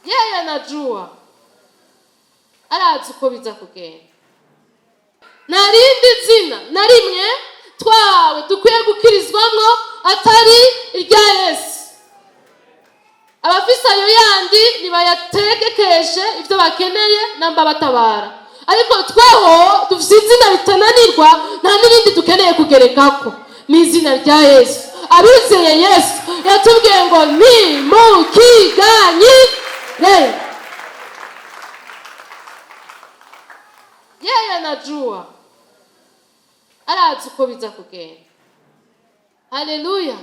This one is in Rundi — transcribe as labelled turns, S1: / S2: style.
S1: Yeye anajua, arazi uko biza kugenda. Nta rindi zina na rimwe twahawe dukwiye gukirizwamwo atari irya Yesu. Abafise ayo yandi nibayategekeshe ibyo bakeneye namba batabara, ariko tweho dufise izina ritananirwa, nta n'irindi dukeneye kugerekako, ni izina rya Yesu. Abizeye Yesu, yatubwiye ngo ntimukiganyire. Yeye anajua, arazi uko biza kugenda. Haleluya.